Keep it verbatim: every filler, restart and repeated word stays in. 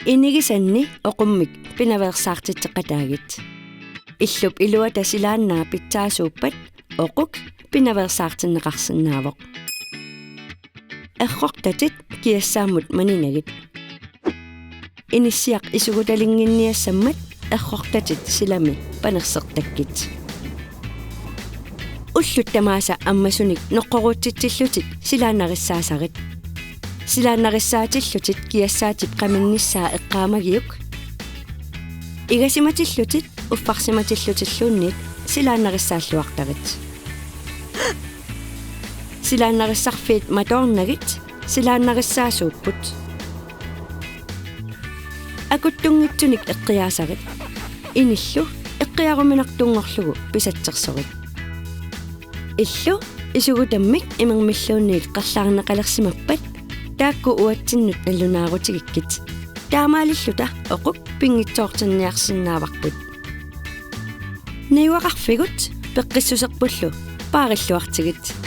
Inigisanni oqummik pinaveersaartitseqataagit. Illup iluata silaannaa pitsaasuuppat oquk pinaveersaartinneqarsinnaavoq. Errortatit kiassaammut maninagit. Inissiaq isugutalinnginniassammat errortatit silami panersertakkit. Ullut tamaasa ammasunik noqqoruutsitsillutit silaannarissaasarit. Silaannarissaatillutit kiassaatip qaminnissaa eqqaamagiuk. Igasimatillutit uffarsimatillutilluunniit silaannarissaalluartarit. Silaannarissarfiit matoornagit silaannarissaasuupput. Akuttunngitsunik eqqiaasarit. Inillu eqqiaruminartunngorlugu pisatsersorit. Illu isugutammik imermilluunniit qarlaarneqalersimappat taakku uatsinnut nalunaarutigikkit. Taamaalilluta oquk pinngitsoortinniarsinnaavarput. Najugaqarfigut peqqissuserpullu paarilluartigit.